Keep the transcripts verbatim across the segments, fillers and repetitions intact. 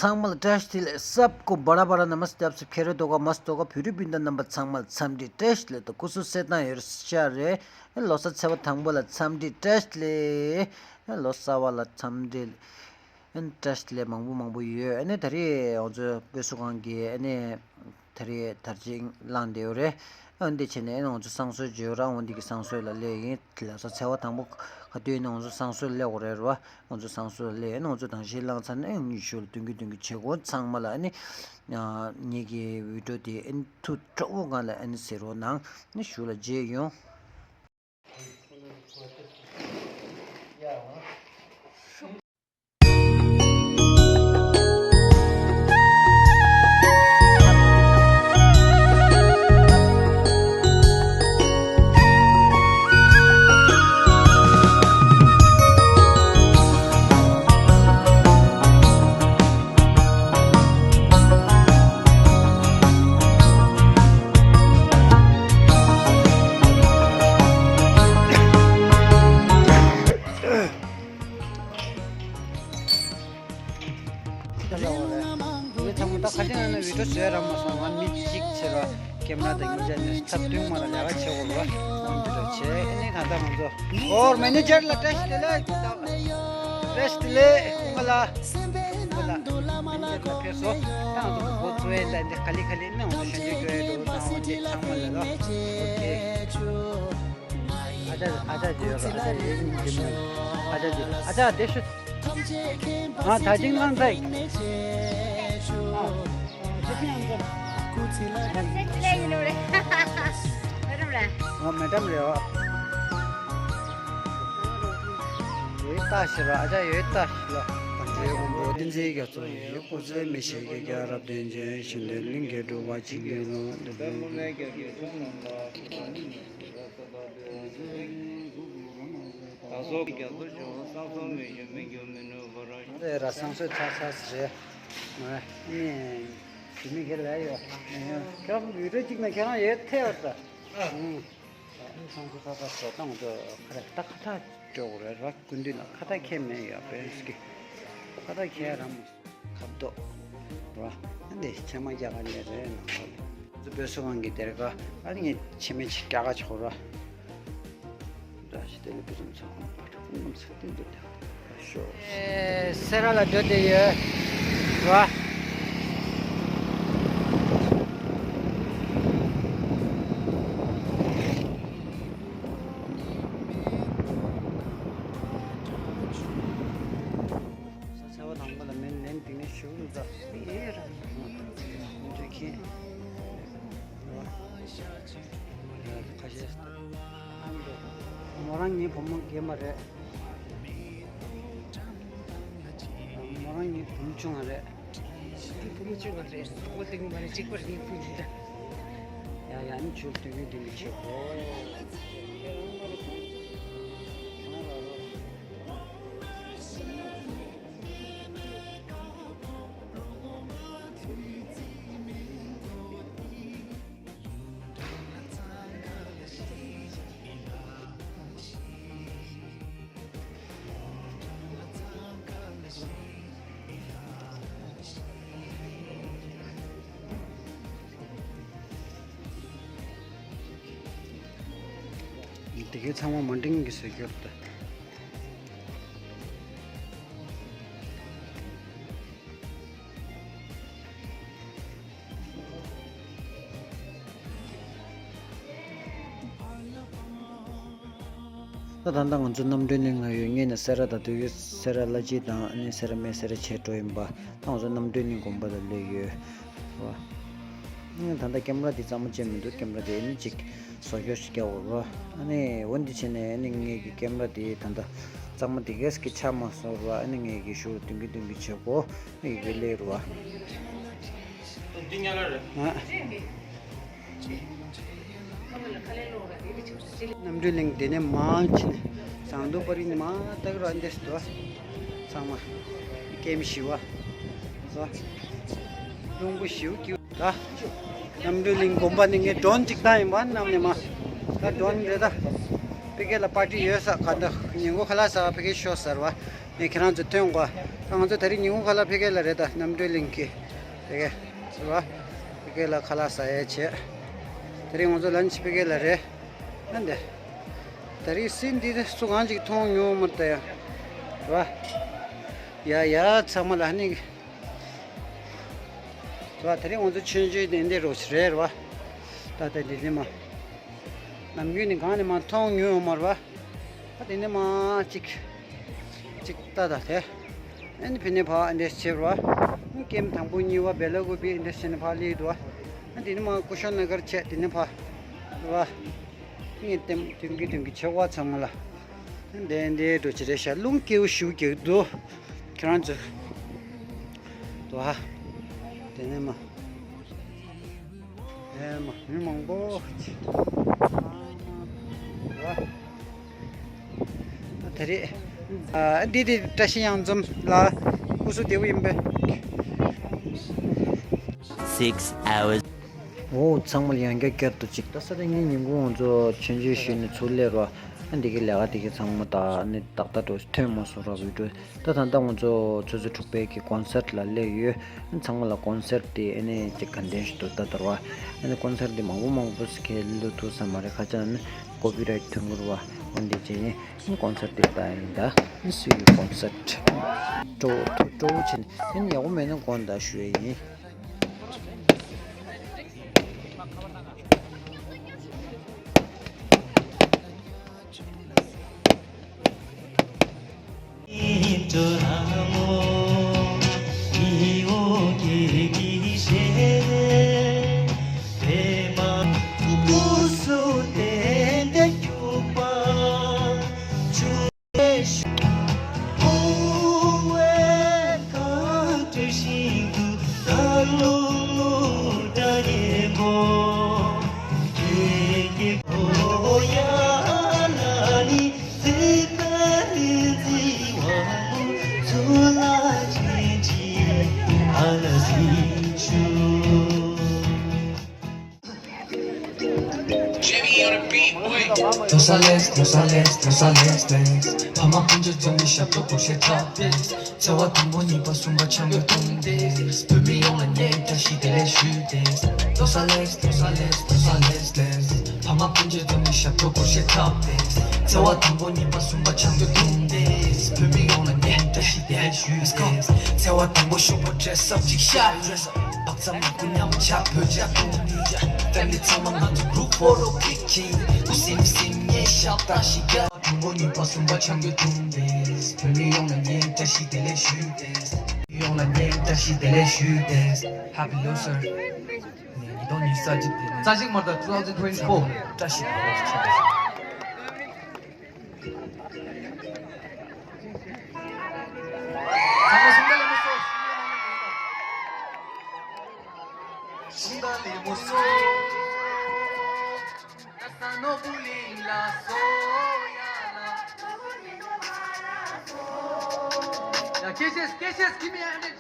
ཚང་མ་ལ་བཀྲ་ཤིས་བདེ་ལེགས། सबको बड़ा बड़ा नमस्ते། आप सब खैरियत होगा, मस्त होगा। བོད་རིགས་སྤུན་ཟླ་རྣམ་པ་ཚང་མ་ལ་འཚམས་འདྲི་བཀྲ་ཤིས་བདེ་ལེགས་དང་སྐུ་གཟུགས་གསལ་ཐང་ཡོད་ཤག་རེད། ལོ་གསར་ཚེས་པ་དང་པོ་ལ་འཚམས་འདྲི་བཀྲ་ཤིས་བདེ་ལེགས། ལོ་གསར་པ་ལ་འཚམས་འདྲི་བཀྲ་ཤིས་བདེ་ལེགས་མང་པོ་མང་པོ་ཡོད། ཨ་ནི་ད་རེས་ང་ཚོ་དཔེ་གསོ་ཁང་གི་ཨ་ནི་ད་རེས་དར་ཆེན་བླངས་བསྡད་ཡོད་རེད། ཨ་འདི་བྱས་ནས་ཨ་ནི་ང་ཚོ་བསང་གསོལ་བརྗོད་རང་འོ་འདི་གི་བསང་གསོལ་ལ་སླེབས་ཡིན། ལོ་གསར་ཚེས་པ་དང་པོ་ག་དུས་ནས་ང་ཚོ་བསང་གསོལ་སླེབས་དགོས་རེད་ར། ང་ཚོ་བསང་གསོལ་སླེབས་ནས་ང་ཚོ་དང་ཤེས་ལངས་ཚར་ནས་ཉི་ཤུ་ལ་སྟོན་གི་སྟོན་གི་བྱེད་སྒོ་ཚང་མ་ལ་ཨ་ནི་ངེད་ཀྱི་བི་ཌིའོ་དེ་ཨ་ནི་ཐུགས་སྤྲོ་བོ་སྒང་ལ་ཨ་ནི་གཟིགས་རོགས་གནང་། ཨ་ནི་གཞུག་ལ་མཇལ་ཡོང་། ད་ལྟ་ང་ཚོ་ཁ་ཅིག་ནང་ན་བི་ཌིའོ་བཟོས་རག་མ་སོང་། ང་མི་གཅིག་བྱས་ར་ཀེམ་ར་དང་གཉིས་ཆ་ནས་ཐབས་བསྟུན་མ་ལ་ལས་ཀ་བྱེད་དགོས་པ་འོན་ཏེ་འགྲོ་བྱས། ཨ་ནི་ད་ལྟ་ང་ཚོ་ཨོ་མེ་ནེ་ཇར་ལ་བཀྲ་ཤིས་བདེ་ལེགས། བཀྲ་ཤིས་བདེ་ལེགས་ཀུན་དགའ་ལགས། ཀུན་དགའ་ལགས་མེ་ནེ་ཇར་ལ་ཕེབས་སོང་། ད་ང་ཚོ་འགོ་བཙུགས་ཡས་ད་འདི་ག་ལེ་ག་ལེ་ནས་ང་ཚོ་ཞལ་འདོན་སྐྱོར་ཡས་འགྲོ་དང་འོན་ཏེ་ཚང་མ་ལ་ལོ། ཨ་ཅག་ཨ་ཅག་ཅིག་ཡོད་ར། ཨ་ཅག་ཡོད་ཀྱི་མིན། ཨ་ཅག་ཅིག་ཨ་ཅག་དེ་ཤོད། ང་ད་ཅིང་ལང་ཚ་ཡིན། ཨ་ཅག་ཅིང་ལང་ཚ། ཨ་ཅག་ཅིག་ལས་ཡིན་ནོ་རེད། མེ་ཌམ་རེད། ཨ་མེ་ཌམ་རེད་ཨ། ཡོད་ལྟ་ཞིག་ར། ཨ་ཅག་ཡོད་ལྟ་ཞིག་ལ། དང་པོའི་དབང་པོ་བསྟན་འཛིན་རྒྱ་མཚོ་ཡི། སྐུ་ཚེ་མི་ཤིགས་རྒྱལ་རབས་བརྟན་ཅིང་། གཞན་དོན་གླིང་གེ་སྒྲུབ་པ་ཇི་སྙེད་ལ། ད་སོགས་རྒྱ་མཚོ་ཆུ་བོ་བསམ་བསམ་མི་ཞུ་མི་རྒྱུ་མི་ནུས་པར། དེ་ར་བསང་གསོལ་ཚར་ཚར་ཟེར། ཨ་ནི་ཞུ་མི་གེ་ལ་ཡོད། ཁྱེད་རང་བི་ཌིའོ་གཅིག་ན་ཁྱེད་རང་ཡོད་ཐལ་བ་ད། ཨ་ནི་བསང་གསོལ་ཚར་ཚར་ཟེར་སྟངས་དུ་ཁ་ར་ད་ཁ་ཐག་སྤྲོད་དགོས་རེད་ར། སྐུ་མདུན་ལ་ཁ་ཐག་ཁྱེད་མེད་ཡ་བེན་སི་ཀི། ཁ་ཐག་ཁྱེད་རང་མ་ཁ་བརྡོག་ར། ཨ་འདི་ཕྱེ་མ་རྒྱག་ག་ནས་རེད་ནང་ལ། ཙི་པོའི་སུ་ཁང་གི་དེར་ག་ཨ་ནི་ཕྱེ་མ་ཅིག་རྒྱག་ག་ཆོག་ར། ར་ཤི་དེ་ལ་བུ་ཙམ་ཚོགས་ཁང་པ་ཏྲ་ཀུན་ནམ་ཚ་དེ་འདུག་ད་ཤོ། སེ་ར་ལ་འགྲོ་དེ་ཡོད་ར། ས་ཆ་བ་དང་པོ་ལ་མེ་ལེན་དེ་ནས་ཞུགས་འཛག་ཡེ་ར། འདྲུད་ཁྱི། ཁ་ཤས། མོ་རང་ངའི་བུ་མོ་རྒན་པ་རེད། མོ་རང་ངའི་བུ་མོ་ཆུང་བ་རེད། བུ་མོ་ཆུང་བ་རེད། ཁོ་ལྟ་གི་མ་རེད། གཅིག་པ་རེད། ངའི་བུ་མོ་འདྲ། ཡ་ཡ་ནི་ཆུ་སྟོན་གི་འདི་མི་ཆེ་གོ། དེ་གའི་ཚང་མ་མ་འགྲིག་གི་བཟོས་རྒྱུ་ད། ད་ད་ལྟ་ང་ཚོ་རྣམ་གྲོལ་གླིང་ལ་ཡོད། སྔོན་ནས་སེ་ར་ད་དུས་སེ་ར་བླ་སྤྱི་དང་ཨ་ནི་སེ་ར་སྨད་སེ་ར་བྱེས་འགྲོ་ཡིན་པ། ད་ང་ཚོ་རྣམ་གྲོལ་གླིང་དགོན་པ་ལ་སླེབས་ཡོད་བ། ཨ་ནི་ད་ལྟ་ཀེམ་ར་དེ་གཙང་མ་བྱས་མི་འདུག་ཀེམ་ར་དེ་ཨ་ནི་ཅིག་བཟོ་སྐྱོར་ཞིག་རྒྱག་དགོས་ར། ཨ་ནི་འོ་འདི་བྱས་ནས་ཨ་ནི་ངེད་ཀྱི་ཀེམ་ར་དེ་ད་ལྟ་གཙང་མ་དེ་གས་ཀྱི་ཆགས་མ་སོང་ར། ཨ་ནི་ངེད་ཀྱི་ཞུ་སྟོན་གི་སྟོན་གི་བྱེད་དགོས། ཡི་གེ་ལས་རུ་བ། འདི་ཉ་ལ་རེད། ཨ། རྣམ་གྲོལ་གླིང་དེ་ནས་མར་ཕྱིན་ནས་ཟངས་མདོག་དཔལ་རི་ནས་མར་ལྟ་གི་ར་འདི་སུ་དུ་བ། ཚང་མ་ཀེམ་ཞི་བ། བ། རླུང་བུ་ཞིའུ་ཀིའུ་ད། རྣམ་གྲོལ་གླིང་དགོན་པ་ནས་ངས་ཌོན་གཅིག་བཏང་ཡིན་པ་ནམ་ནས་མ། ད་ཌོན་རེད་ད། ཕ་གི་ལ་པར་ཊི་ཡོད་ས་ག་འདྲ་ཉིན་གུང་ཁ་ལག་ཟ་བ་ཕ་གི་ཤོག་ཟེར་བ། ངས་ཁྱེད་རང་ཚོ་ཐོན་གོ། ད་ང་ཚོ་དེ་རིང་ཉིན་གུང་ཁ་ལག་ཕ་གི་ལ་རེད། ད་རྣམ་གྲོལ་གླིང་གི་ཕ་གི་ཟེར་བ། ཕ་གི་ལ་ཁ་ལག་ཟ་ཡས་བྱས། དེ་རིང་ང་ཚོ་ལན་ཆི་ཕ་གི་ལ་རེད། ཨ་འདི། དེ་རིང་སྲིད་འདི་སུ་གང་ཅིག་མཐོང་མྱོང་མ་རེད་ད་ཡ། རེད་བ། ཡ་ཡ་ཚང་མ་ལ་ནི། རེད་བ། དེ་རིང་ང་ཚོ་མཆོད་མཇལ་དེ་འདི་རོགས་ཞིག་རེད། རེད་བ། ད་ལྟ་འདི་ནི་མ། ནམ་རྒྱུན་ནི་གང་ནས་མ་མཐོང་མྱོང་ཡོད་མ་རེད་བ། ད་དེ་ནས་མ་གཅིག་གཅིག་ལྟ་ད་དེ། ཨ་ནི་ཕི་ནས་ཕ་འདྲེ་ཆེ་བ། ཨ་ནི་ཀེམ་དང་པོ་གཉིས་བ་བེ་ལ་ཀུ་པི་འདྲེ་ཆེ་ནས་ཕ་ལི་དུ་བ། ཨ་དེ་ནས་མ་ཀུ་ཤོ་ན་གར་ཆེ་དེ་ནས་ཕ། རེད་བ། ངས་ལྟེམ་དུང་གི་དུང་གི་ཆེ་བ་ཚང་མ་ལ། འདྲེ་འདྲེ་འགྲོ་ཆེ་རེད་ཤ། རླུང་སྐྱེ་བོ་ཞུ་རྒྱག་དུ། ཁྱེད་རང་ཚོ། དུ་བ། དེ་ནས་མ། ཨེ་མ། མི་མང་པོ། ཨ་མ། ད་རེད། ཨ་འདི་དེ་བཀྲ་ཤིས་གཡང་འཛོམས་ལགས། སྐུ་གཟུགས་བདེ་པོ་ཡིན་པས། Six hours. འོ་ཚང་མ་ལ་ཡང་བསྐྱར་བསྐྱར་དུ་ཅིག་ད་ས་རེ་ངའི་ཉིན་གུང་ང་ཚོ་མཆོད་མཇལ་ཞུས་ནས་ཚུར་སླེབས་རོགས། ཨ་འདི་གི་ལས་ཀ་དེ་གི་ཚང་མ་ད་ནི་ཏག་ཏག་འགྲོ་ཐོན་མ་སོང་རོགས་བི་ཌིའོ། ད་ད་ལྟ་ང་ཚོ་ཆུ་ཚོད་དྲུག་པའི་གི་ཀོན་སར་ལ་སླེབས་ཡོད། ཚང་མ་ལ་ཀོན་སར་དེ་ཨ་ནི་ཅིག་ག་འདྲ་ཞིག་འདུག་ད་ལྟ་ར་བ། ཨ་ནི་ཀོན་སར་དེ་མང་པོ་མང་པོ་ཞིག་གིས་སླེབས་ཐུབ་ས་མ་རེད། ཁ་ཅིག་ནི་ཀོ་པི་རའེ་ཊི་ཐོན་གི་རེད་བ། འོན་ཏེ་ཅིག་ནི་ཀོན་སར་དེ་ད་ཡིན་ད། ནི་སུ་ཡི་ཀོན་སར་སྤྲོ་བོ་ཐུགས་སྤྲོ་བོ་བྱས་ནས་ཨ་ནི་ཡག་པོ་མེད་ན་དགོངས་དག་ཞུ་ཡས་ཡིན། Jimmy on the beat, boy. Dos a les, dos a les, dos a les, les. ཕ་མ་སྤུན་མཆེད་འཛོམས་ནས་ཞབས་བྲོ་སྐོར་ཞེས་འཁྲབ་སྟེ། འཚེ་བ་དང་པོ་གཉིས་པ་གསུམ་པ་ཆང་གི་འཐུང་སྟེ། བོད་མི་ཡོངས་ལ་ངས་བཀྲ་ཤིས་བདེ་ལེགས་ཞུས་ཏེ། Dos a les, dos a les, dos a les, les. ཕ་མ་སྤུན་མཆེད་འཛོམས་ནས་ཞབས་བྲོ་སྐོར་ཞེས་འཁྲབ་སྟེ། འཚེ་བ་དང་པོ་གཉིས་པ་གསུམ་པ་ཆང་གི་འཐུང་སྟེ། བོད་མི་ཡོངས་ལ་ངས་བཀྲ་ཤིས་བདེ་ལེགས་ཞུས་ཏེ། འཚེ་བ་དང་པོ་ཤོག་བུ་dress up ཅིག་ཤར། བག་ཚ་མ་ཁུ་མཉམ་ཆགས་བོད་ཇ་ཀུང་ནི་ཇ། Family ཚང་མ་ང་ཚོ་group photo click ཅིག་ཀུ་སིམ་སིམ་ངའི་ཞབས་ཏ་ཞིག་རྒྱག་དང་པོ་གཉིས་པ་གསུམ་པ་ཆང་གི་འཐུང་སྟེ། བོད་མི་ཡོངས་ལ་ངས་བཀྲ་ཤིས་བདེ་ལེགས་ཞུས་ཏེ། ཡོངས་ལ་ངས་བཀྲ་ཤིས་བདེ་ལེགས་ཞུས་ཏེ། Happy Losar། ཉིས་སྟོང་ཉི་ཤུ་རྩ་གཅིག་དེ་ནས་རྩ་གཅིག་མ་རེད་ད། two thousand twenty-four། བཀྲ་ཤིས་བདེ་ལེགས་ཞུ། ཚང་མ་གསུམ་ཀ་ལ་མི་སོ། གསུམ་ཀ་ལ་མི་སོ། ད་ས་ནོར་བུ་གླིང་ལ་སོ་ཡ་ལ། ཡ་སྐད་ཆ་སྐད་ཆ་give me a hundred།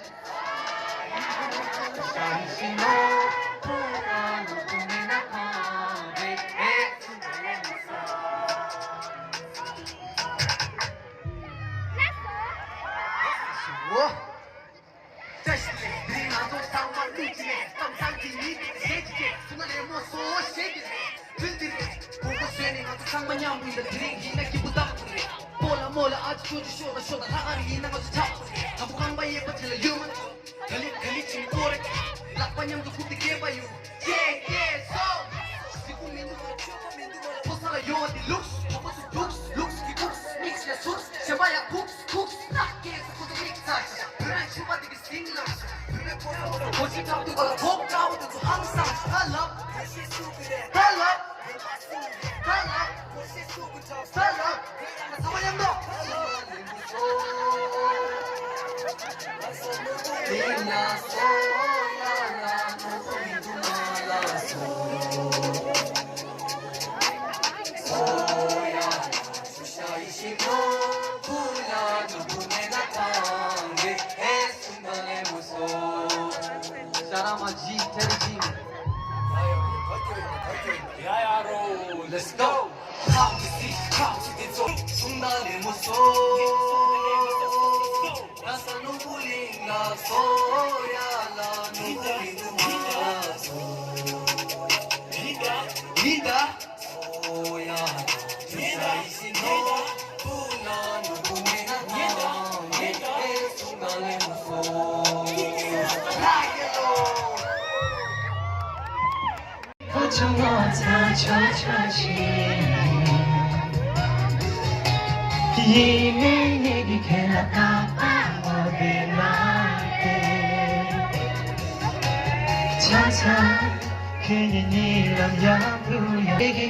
Let's go. ཡིན་ན་མཉམ་དུ་ཡིན་ད།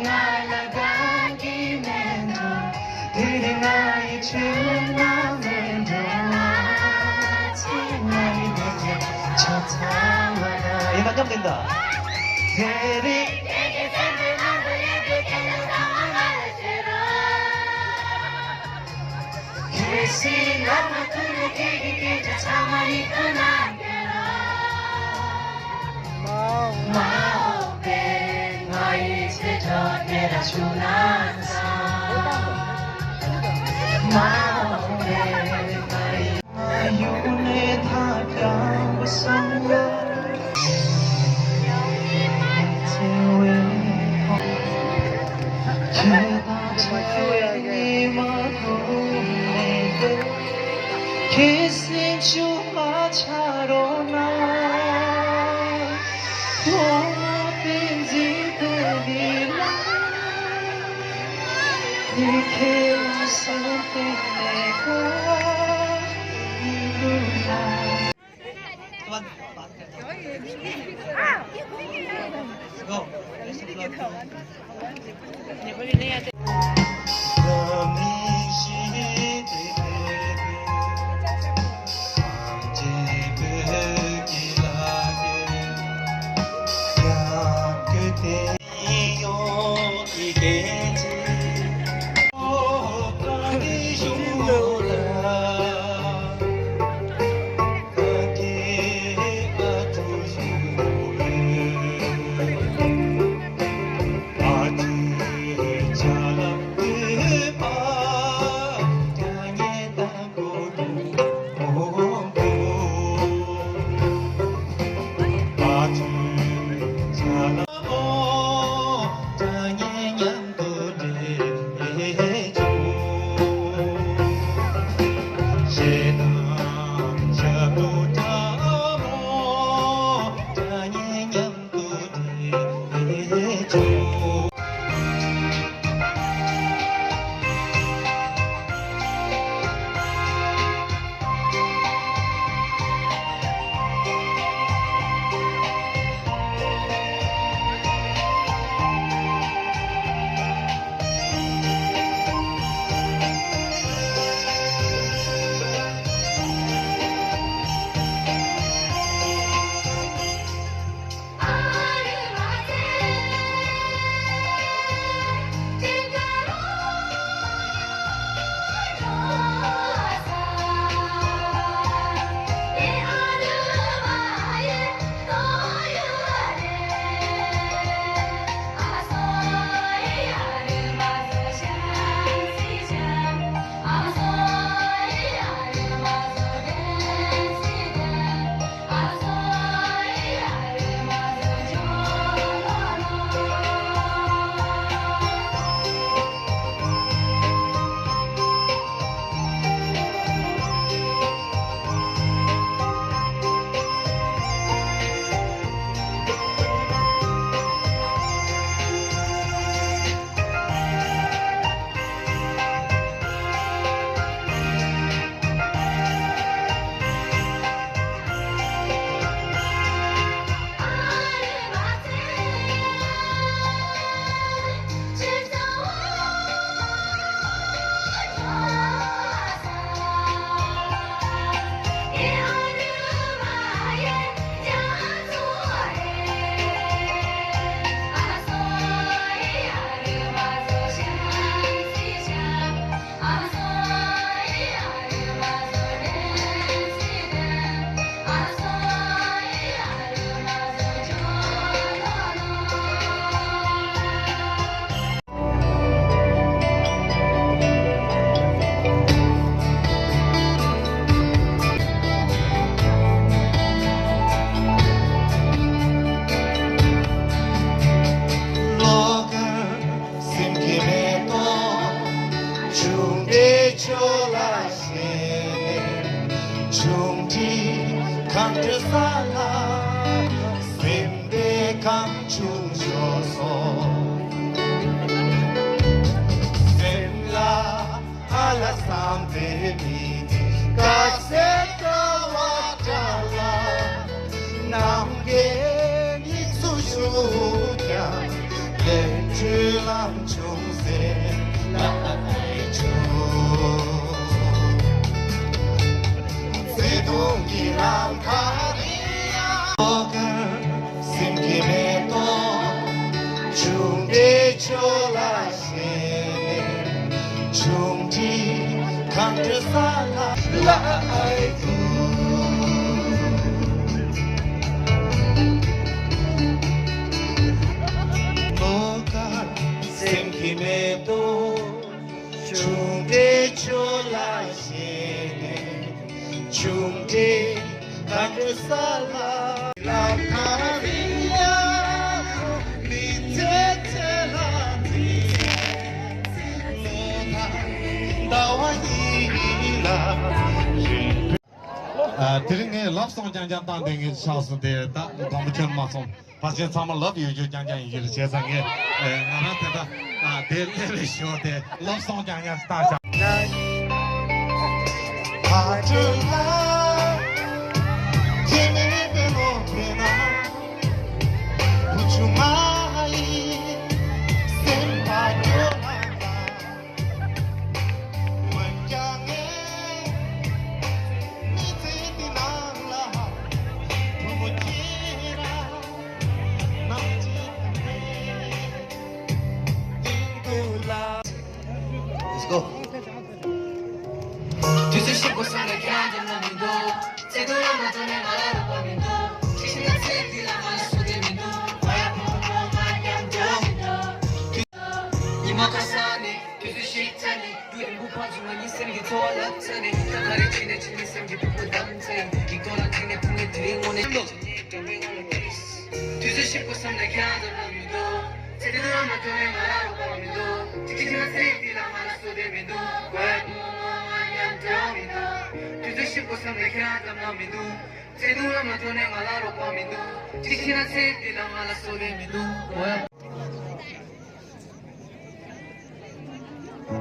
ཆོག་སོང་། སེམས་ལ་ཨ་ལ་བསམ་པའི་མི་དེ་ག་ཚད་དཀའ་བ་འདྲ་ལ། ནམ་མཁའི་མིག་ཆུ་ཤུགས་ཀྱང་ལས་འཕྲོའི་ལམ་བྱུང་ཟེར་ལ་ཨའི་བྱུང་། བརྩེ་དུང་གི་ལམ་ཁ་རིང་ཡང་། སེམས་ཀྱི་མེ་ཏོག་ཆུང་འདྲིས་ཆོ་ལ་ཞེན་ནས། ཆུང་འདྲིས་གང་འདྲ་ས་ལ་ལ་ཨའི་བུ། ལོ་དཀར་སེམས་ཀྱི་མེ་ཏོག་ཆུང་འདྲིས་ཆོ་ལ་ཞེན་ནས། ཆུང་འདྲིས་གང་འདྲ་ས་ལ་ལམ་ཁ་རིང་ཡང་མི་ཚེ་ཚེ་ལ་འདི་ལོ་དང་ཟླ་བ་ཡིན་ལ། ཨ། དེ་རིང་ངས་ལབ་སོང་རྐྱང་རྐྱང་བཏང་དེ་ངས་ཆགས་སོང་། དེ་ད་དགོངས་པ་ཁྱོན་མ་སོང་། ཕལ་ཆེར་ཚང་མ་ལབ་ཡོད་རྒྱུ་རྐྱང་རྐྱང་ཡིན་གྱི་རེད། བྱས་ཙང་ངས་ཨེ་ང་རང་དེ་ལྟ་ཨ་དེ་སླེབས་རེ་ཞོར་དེ་ལབ་སོང་རྐྱང་རྐྱང་ཞིག་བཏང་བཞག་ཕ་དྲིན་ལ་ཁྱེད་མེད་པའི་ལོ་དེ་ན་བུ་ཆུང་མ་ཡི་སེམས་པ་སྐྱོ་ལ། Let's go. དུས་ཚོད་ཤིག་པོ་སོང་ན་ཁྱེད་རང་འཛོམས་ན་མི་འདུག་ཚེ་དུ་ལ་མ་ཐོན་ནས་ང་ལ་རོགས་པ་མི་འདུག་ཁྱི་ཤི་ན་ཚེ་འདི་ལ་ང་ལ་སུ་དེ་མི་འདུག་ང་ཡ་ཕོ་མོ་མོ་ང་མཉམ་འགྲོ་མི་འདུག་ཉི་མ་ཁ་སང་ནས་དུས་ཚོད་ཞིག་ཚར་ནས། རྒྱུ་རིང་པོ་ཕར་བྱུང་བ་ཉིད་སེམས་ཀྱི་ཚོར་བ་ལབ་ཚར་ནས། ད་ག་རེ་བྱས་ནས་བྱས་ནས་སེམས་ཀྱི་ཕུང་པོ་བསྡམས་ཚར་ཡིན། ཡིག་ཐོག་ལ་བྲིས་ནས་ཕུང་བའི་དེ་རིང་དངོས་གནས་ལོ། དུས་ཚོད་ཤིག་པོ་བསམ་ན་ཁྱེད་རང་འཛོམས་ན་མི་འདུག་ཚེ་འདི་ལ་མ་ཐོན་ནས་ང་ལ་རོགས་པ་མི་འདུག་ཅི་ཅི་ན་ཚེ་འདི་ལ་ང་ལ་བསོད་བདེ་མི་འདུག་དགོས་མོ་མོ་ང་མཉམ་འགྲོ་མི་འདུག་དུས་ཚོད་ཤིག་པོ་བསམ་ན་ཁྱེད་རང་འཛོམས་ན་མི་འདུག་ཚེ་འདི་ལ་མ་ཐོན་ནས་ང་ལ་རོགས་པ་མི་འདུག་ཅི་ཅི་ན་ཚེ་འདི་ལ་ང་ལ་བསོད་བདེ་མི་འདུག་དགོས།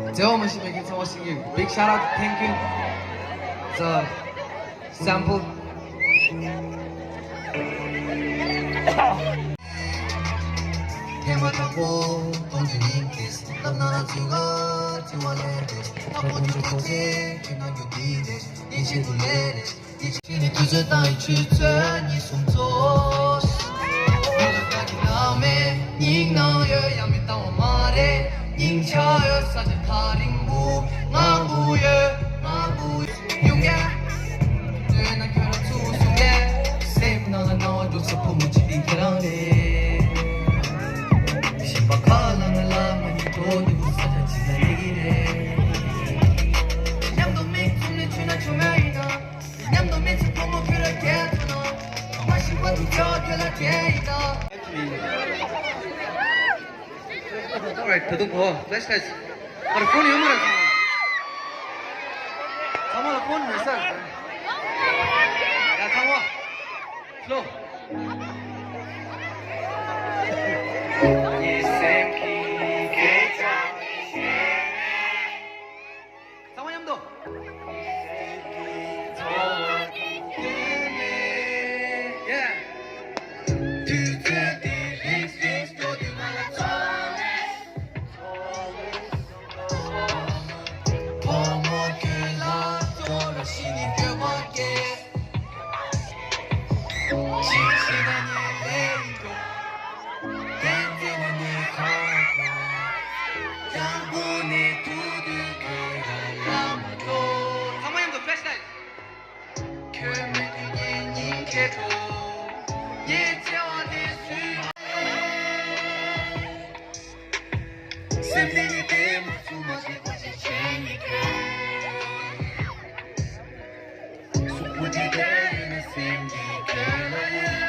བརྩེ་བ་མ་ཤེས་པའི་གི་ཚོར་བ་ཞིག་ཡོད། Big shout out, thank you. It's a sample. ཐེངས་མ་དང་པོ་མཐོང་དུས་ཉིན་ཏིས་ལབ་ན་ཚུགས་ཀ་ཚུགས་པ་ལས་དེ་ད་ཕོ་ཆུ་ཐོག་ཆེ་ཁྱོད་ན་རྒྱུ་དེ་རེད། ཡིད་ཆེས་དུ་ལས་རེད། ཡིད་ཆེས་ནི་དུས་ཚོད་དང་ཡིད་ཆེས་ཚོད་གཉིས་གསུམ་ཚོ། ང་ལ་བདག་གི་ནང་མེད་སྙིང་ནང་ཡོད་ཡང་མི་བཏང་བ་མ་རེད། སྙིང་ཆ་ཡོད་ས་ཆ་ཐག་རིང་པོ་ང་སྒུག་ཡོད་ང་སྒུག་ཡོད་ཡོང་ག་ཡོད་ན་ཁྱོད་རང་ཚུར་གསུང་གས། སེམས་ནང་ལ་སྣང་བ་འགྲོ་ས་བུ་མོ་ཅི་ལིང་ཁྱེད་རང་རེད། ཞིམ་པ་ཁ་ལ་ང་ལ་མ་ཉིད་འགྲོ་འདི་བུ་ས་ཆ་ཅི་ལ་ཡིན་རེད། མཉམ་དུ་མིག་བཙུམ་ནས་ཆུ་ན་ཆུ་མེད་ཡིན་ན། མཉམ་དུ་མི་ཚེ་ཕོ་མོ་ཁྱོད་ལ་སྐྱེལ་ཐུབ་ན། ཐོག་མ་ཞིག་པ་དུ་ཆ་ཁྱོད་ལ་སྐྱེལ་ཡིན་ན། Alright, ད་དུང་གོ། Flash lights. ཨ་རེ་ཕོན་ཡོད་མ་རེད་ཚང་མ། ཚང་མ་ལ་ཕོན་མེད་ས། ཡ་ཚང་མ། Slow. ངའི་སེམས་ཀྱི་སྐད་ཆ་བཤད་ནས། ཚང་མ་མཉམ་དུ། Yeah. དུས་ཚོད་འདི་རིང་རིང་འགྲོ་དུས་ང་ལ་ཚོར་བས། ཕོ་མོ་ཁྱོད་ལ་ཚོར་བ་ཞི་ནས་འགྱོད་པ་སྐྱེས། ཅིག་ཤེས་ན་ངས་ལས་འགྲོ། བསྟན་འཛིན་ནི་ཁ་ཁ། སྤྱང་པོ་ནི་ཐུག་དུས་ཁྱོད་རང་ལ་མ་འགྲོ། ཚང་མ་མཉམ་དུ་Flash lights. ཁྱོད་མེད་དུས་ངའི་སྙིང་ཁེ་འགྲོ། ངའི་བརྩེ་བ་དེ་སུས་སེམས་ནི་ནི་དེ་མ་བཟུང་མ་ཤེས་པ་ཞིག་བྱས་ནི་ཁྱོད། གཟུགས་པོ་འདི་དེ་ཡིན་ན་སེམས་འདི་ཁྱོད་ལ་ཡོད།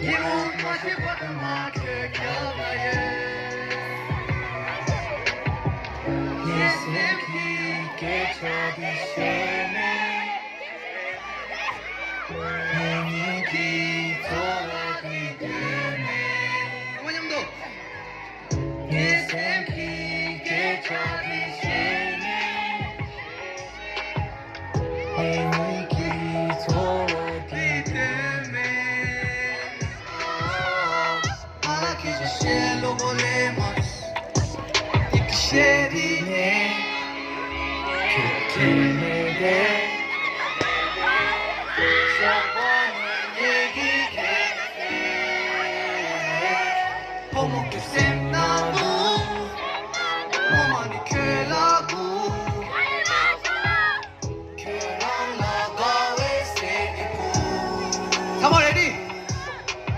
ཉི་འོང་མ་ཤེས་པ་དང་མ་ཁྱོད་ཁྱབ་ལ་ཡོད། ངའི་སེམས་ཀྱི་སྐད་ཆ་འདི་བཤད་ནས། ངའི་སྙིང་གི་ཚོར་བ། ཕོ་མོ་གི་སེམས་ནང་དུ་ངོ་མ་ནི་ཁྱོད་ལ་སྒུག་ཁྱོད་རང་ལ་དགའ་བའི་ཟེར་གྱི་སྒུག་ཚང་མ་ready?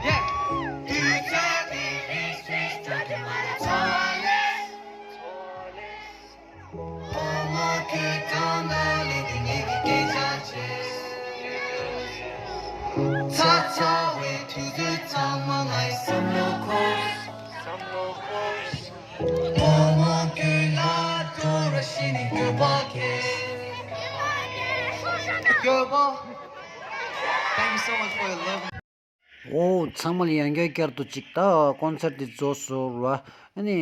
Yeah. དུས་ཚོད་འདི་རིང་སུས་སྤྲོད་དུ་མ་ལ་ཚོར་ལས། ཕོ་མོ་ཁྱོད་གང་ལ་ལས་དེ་ངེད་ཀྱི་སྐད་ཆ་བྱེད། ཚ་ཚ་བའི་དུས་ཚོད་ཚང་མ་ངའི་བསམ་བློ་འཁོར། བསམ་བློ་འཁོར། ཕོ་མོ་ཁྱོད་ལ་འགྲོ་ར་ཤི་ནི་འགྱོད་པ་སྐྱེ། འགྱོད་པ། Thank you so much for your love. ཨོ། ཚང་མ་ལ་ཡང་བསྐྱར་བསྐྱར་དུ་ཅིག་ད་ཀོན་སར་ཊི་འདི་རྫོགས་སོང་ར། ཨ་ནི་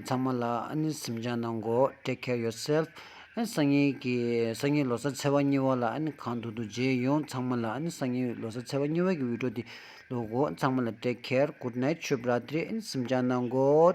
ཚང་མ་ལ་ཨ་ནི་གཟིམ་འཇག་གནང་གོ Take care yourself. ཨ་ནི་སང་ཉིན་གྱི་སང་ཉིན་ལོ་གསར་ཚེས་པ་གཉིས་པ་ལ་ཨ་ནི་གང་ཐུབ་ཐུབ་མཇལ་ཡོང་། ཚང་མ་ལ་ཨ་ནི་སང་ཉིན་ལོ་གསར་ཚེས་པ་གཉིས་པ་གི་བི་ཌི་ཡོ་འདི་ཀློག་གོ་ཚང་མ་ལ་Take care, good night, ཤུབ་ར་ཏྲི། ཨ་ནི་གཟིམ་འཇག་གནང་གོ